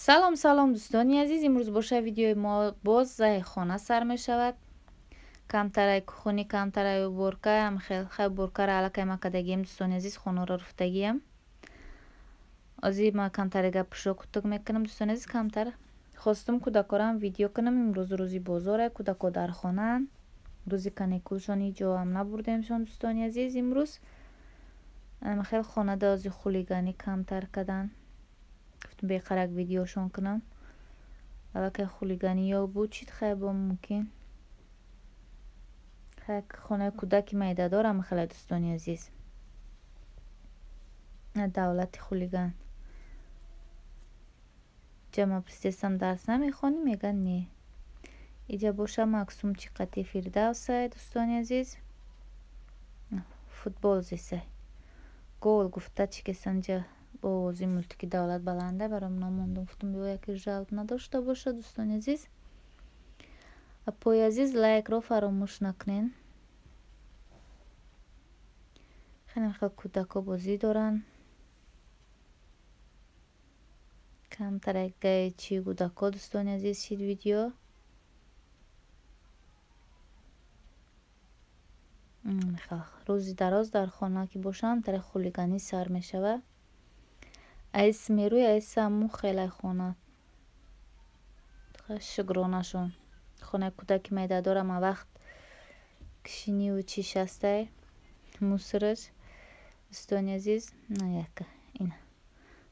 Салом салом дӯстони азиз, имрӯз боша видеои мо боз зай хона сар мешавад. Камтарай кухони, камтарай уборка, ам хел хай уборкара аллакай ма кардагием, дӯстони азиз, хонаро руфтагиям. Озир ма камтарега пӯшок кутук мекунам, дӯстони азиз, камтар хостум кӯдакорам видео кунам. Имрӯз рӯзи бозоре, кӯдако дар хонаанд. Рӯзи каникулшон ҳеҷ ҷо ҳам набурдемшон, дӯстони азиз, имрӯз. Ам хел хонада ози хулиганӣ камтар кардан. Гуфтум беқарак видеошон кунам. Аллакай хулиганӣ ё буд чид хай бо мумкин. Хай хонаи кӯдаки майда дорам хеле, дӯстони азиз. Давлати хулиган. Ҷама пурсидестам, дарс намехонӣ? Мегӯяд не. Иҷа боша Максум чӣ қати Фирдавсай, дӯстони азиз. Футбол зесай. Гол гуфта чӣ кесанҷа бо овози мултики давлат баланда баром намондум. Гуфтум биё яке жалб надошта боша, дӯстони азиз. Апои азиз, лайкро фаромӯш накунед. Хеле хел кӯдако бозӣ доранд. Камтарагаи чӣ кӯдако, дӯстони азиз, шид видео. Рӯзи дароз дар хона ки бошам, тари хулиганӣ сар мешавад. Айс мерӯй, айс аму хелай хона. Шукронашон. Хонаи кӯдаки майда дорам, а вақт кишиниву чӣ шастай мусораш. Дӯстони азиз, на яка ина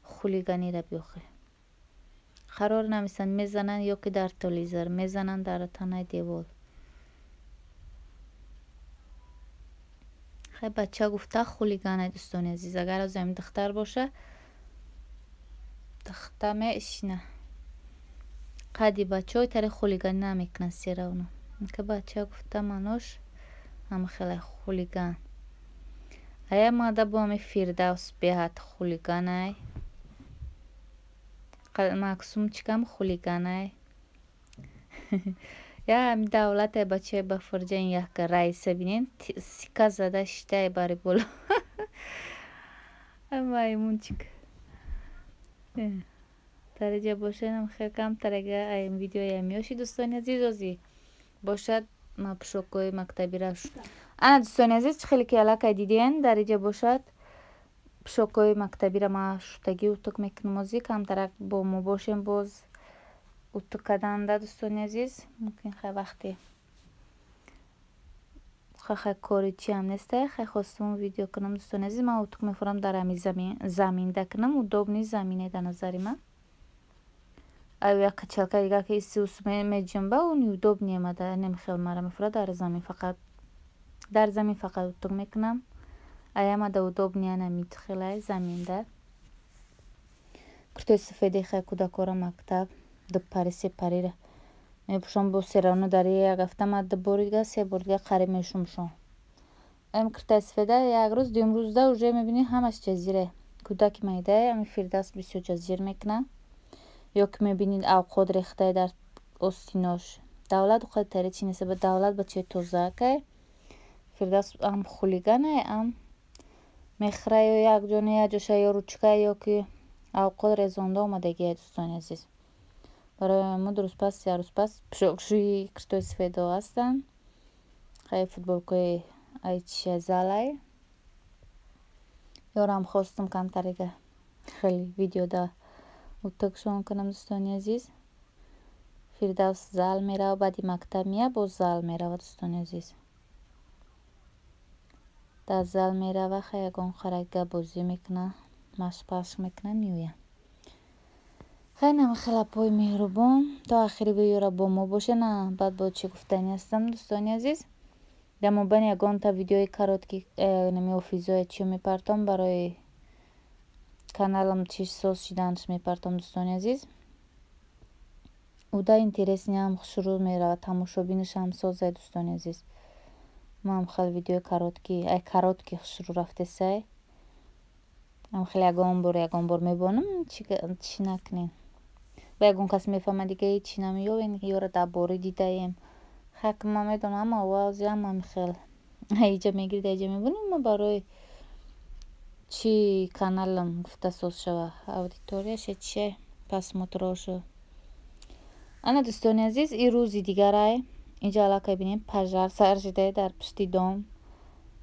хулиганиро биёхе. Қарор намесанд, мезананд ё ки дар телевизор, мезананд дар танаи девол. Хай бача гуфта хулиганай, дӯстони азиз. Агар аз ҳамин духтар боша, духта мешина. Қадди бачаҳо тари хулиганӣ намекунад все равно. Ка бача гуфта манош ҳама хеле хулиган. Ая мада бо ҳами Фирдавс беҳад хулиганай. Максум чикам хулиганай. Я ҳами давлатай бачаи ба фурҷа ин яка раиса бинен, сика зада шитай бари боло. Маймунчик. Дариҷа бошад хел камтарега ай видеои миёши, дӯстони азиз, озӣ бошад ма пӯшокҳои мактабира. Ана, дӯстони азиз, чӣ хеле ки аллакай диден, дариҷа бошад пӯшокҳои мактабира ма шуштагӣ утук мекунам. Озӣ камтарак бо мо бошем боз утук карданда, дӯстони азиз. Мумкин хай вақте хай кори чи ҳам нестай, хай хостум видео кунам, дӯстони азиз. Ман утук мефурам дар ҳами заминда кунам, удобный замине дар назари ман. Аю як качалка дигар ки исус меҷунба, он неудобный мада немихел мара мефура дар замин, фақат дар замин фақат утук мекунам. Аямада удобный ана митхелай заминда. Куртои сафеди хай кӯдакора мактаб ду пари се парира мепӯшам, бо все равно дар як ҳафта ма ду бори дига, се бори дига қариб мешумшон. Ам куртаи сафеда як рӯз, дуюм рӯзда уже мебинӣ ҳамаш ҷазире. Кӯдаки майдае ами Фирдавс бисёр ҷазир мекунад. Ё ки мебинед авқот рехтае дар остинош. Давлат уқади тари чи нест, ба давлат бачаи тозаакай. Фирдавс ам хулиганай, ам мехӯра ё як ҷо не як ҷоша ё ручка ё ки авқот резонда омадагиай, дӯстони азиз. Барои мо ду рӯз пас, як рӯз пас пӯшокшӯи куртои сафедо ҳастанд. Хай футболкаи ай чия залай. Ёрам хостум камтарега хеле видеода утукшон кунам, дӯстони азиз. Фирдавс зал мерава, баъди мактаб меяд, боз зал мерава, дӯстони азиз. Дар зал мерава, хай ягон харакга бозӣ мекуна, машқ-пашқ мекуна, меояд. Хай нама хел апои меҳрубон, то ахири видеора бо мо боша. На баъд бо чӣ гуфтанӣ ҳастам, дӯстони азиз. Дар мобайни ягонта видеои короткий нами офизое чиё мепартом, барои каналам чӣ соз шиданаш мепартом, дӯстони азиз. Уда интересный ам шурӯъ меравад, тамошобинаш ҳам созай, дӯстони азиз. Ман хел видеои короткий, ай короткий шурӯъ рафтесай. Ам хеле ягон бор мебонам, чӣ накунем. Ба ягон кас мефаҳмад дига ҳеҷ чӣ намеёбем, ёра дар борӣ дидаем. Хак ман медонам, ама овози ама михел. Иҷа мегирид, иҷа мебонем, ма барои чӣ каналам гуфта соз шава аудиторияше чие. Просмотрошу. Ана, дӯстони азиз, ин рӯзи дигарай. Инҷа аллакай бинем, пожар сар шидае дар пушти дом.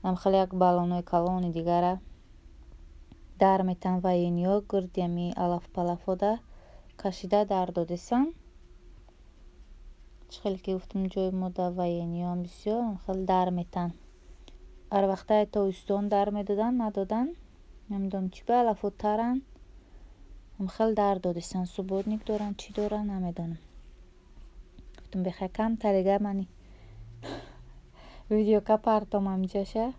Нам хеле як баллонои калони дигара дар метан военниё, гирди ами алаф-палафода кашида дар додесан. Чӣ хеле ки гуфтам, ҷои мо да военниёам бисёр, хеле дар метан. Ҳар вақтае тобистон дар медодан, надодан, намедонам чӣ ба алафо таранд, хеле дар додесан. Субботник доранд, чӣ доранд, намедонам. Гуфтам, бехай камтарига мани видеока партом амҷаша.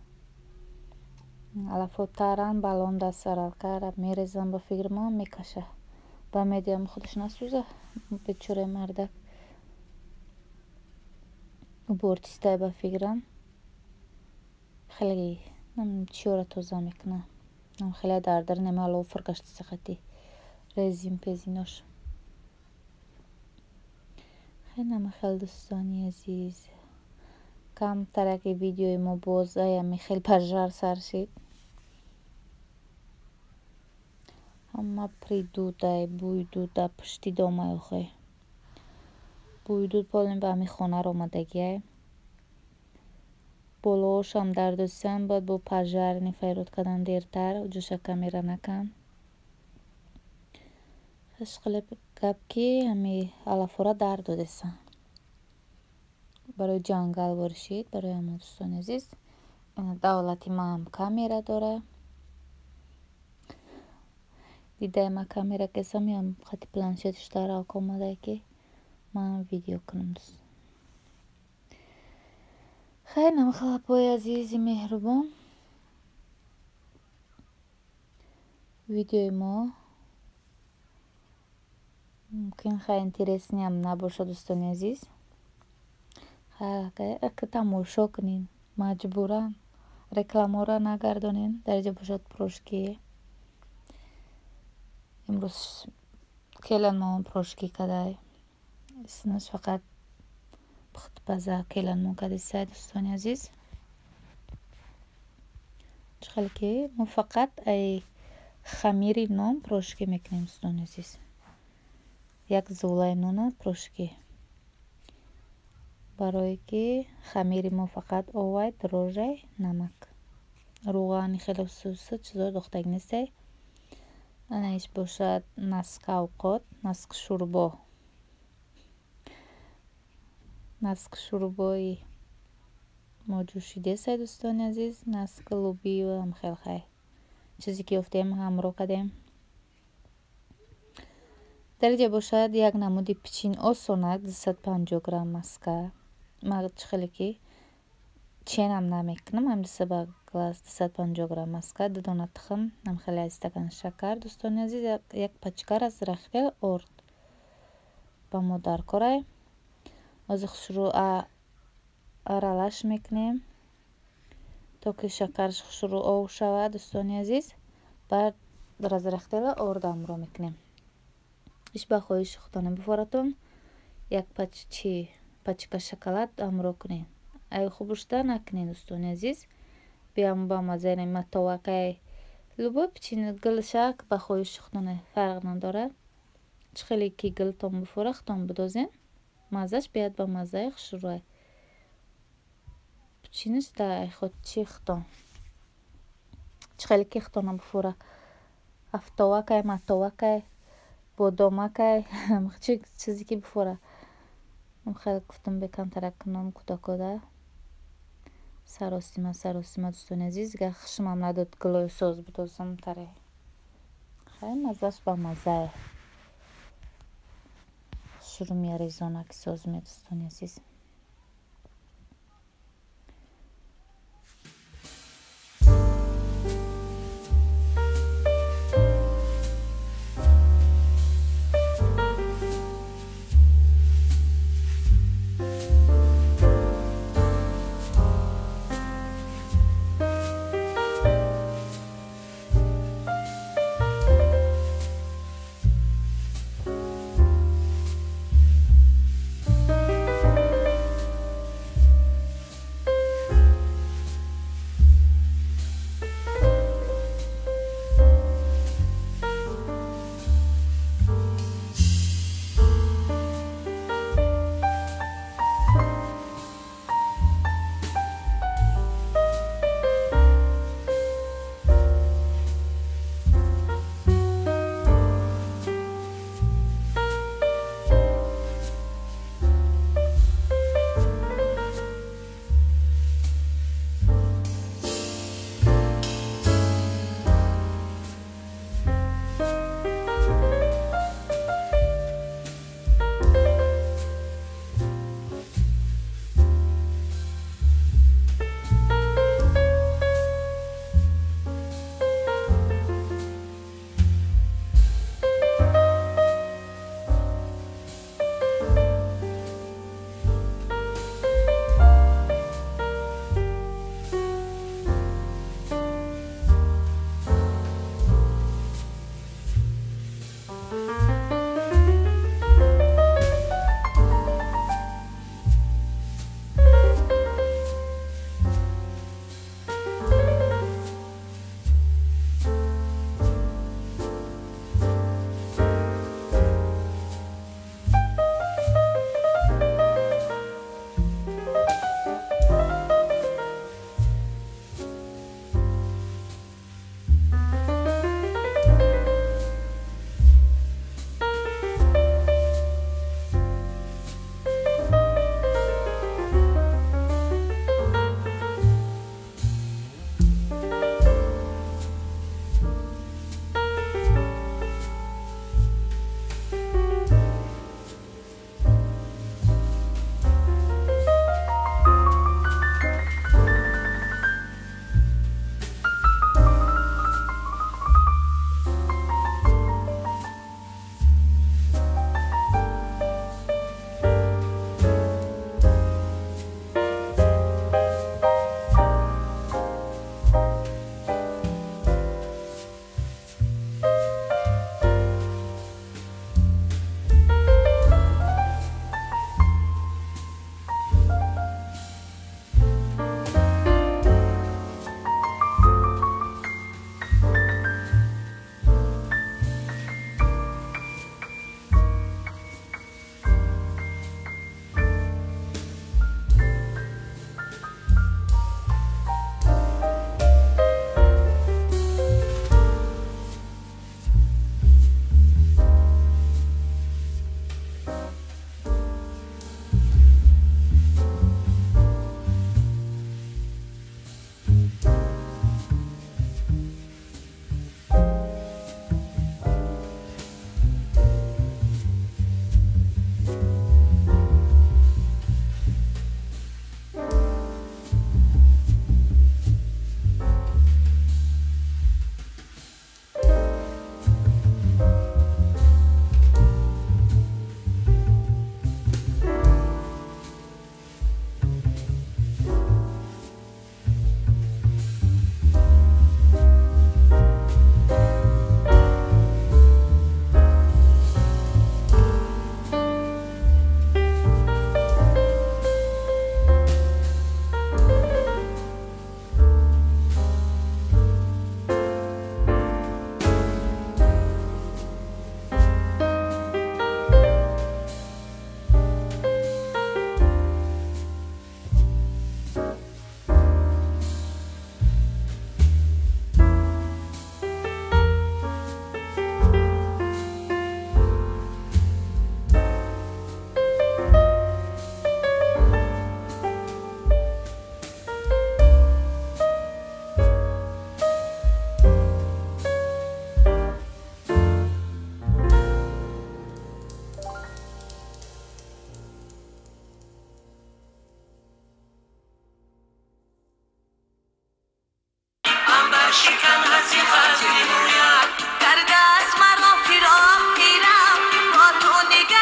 Алафо таранд, баллон дар саралкара мерезам, ба фикри мо мекаша. Ба медиам худаш насӯза, бечораи мардак. Убортистай, ба фикрам. Хеле чиёра тоза мекунад. Хеле дар дар нема лофр гаштиса хати резин пезинош. Хеле хел, дӯстони азиз. Камтараки видеои мо боз аями хел пожар сар шид. Ҳама придудай, бӯйдуда пушти домай охе. Бӯйдуд полный ба ҳамин хонаро омадагиай. Болоошам дар досиан, бояд бо пожарный файрод кардан дертар, ҷоша камера накам. Хеле гап ки ҳами алафора дар додесан. Барои ҷангал воришид, барои ҳамон, дӯстони азиз. Давлати маам камера дора. Дидай ма камера кесам, ям хати планшетиш дар алка омадай ки ман видео кунам, дӯст. Хайр, намхалапои азизи меҳрубон. Видеои мо мумкин хай интересныйам набошад, дӯстони азиз. Хайр, тамошо кунед, маҷбуран рекламаро нагардонед. Дар инҷа бошад пирожки. Имрӯз келан мамон пирожки кадай. Исмаш фақат пухтпаза келан мон кадисай, дӯстони азиз. Чӣ хеле ки мо фақат ай хамири нон пирожки мекунем, дӯстони азиз. Як зулаи нона пирожки. Барое ки хамири мо фақат овай, дрожжай, намак. Рӯғани хеле сусу чизо дохтагӣ нестай. Ана иш бошад наска авқот, наск шӯрбо. Наск шӯрбои мо ҷӯшидесай, дӯстони азиз. Наск лубиам хел хай. Чизе ки ёфтем, ҳамроҳ кардем. Дар инҷа бошад як намуди пичин осонак, 250 грамм маска. Ма чӣ хеле ки ченам намекунам, ҳам ба глаз 250 грамм маска, ду дона тухм, ҳам хеле аз стакан шакар, дӯстони азиз, як пачка разрыхлитель орд ба мо даркорай. Ҳозир хушрӯ аралаш мекунем, то ки шакараш хушрӯ ов шавад, дӯстони азиз. Баъд разрыхлитель орд ҳамроҳ мекунем. Иш ба хоҳиши худтон бифоратон, як чи пачка шоколад ҳамроҳ кунед. Ай хубушта накунед, дӯстони азиз. Биям ба мазаи матовакай любой пичин гулшак ба хоҳиши худтон, фарқ надорад. Чӣ хеле ки гултон бифора, худтон бидозен. Маззаш биёяд ба маззаи хушрӯй. Пичинаш дар чи худтон. Чӣ хеле ки худтона бифора. Ҳафтовакай, матовакай, бодомакай, чизе ки бифора. Хеле гуфтам, бекамтарак кунам кӯдакода. Саросима, саросима, дӯстони азиз, дигар хушмам надод гулои соз бидозам таре. Хай, маззаш ба маззае. Хушрӯ мерезона ки соз ме, дӯстони азиз.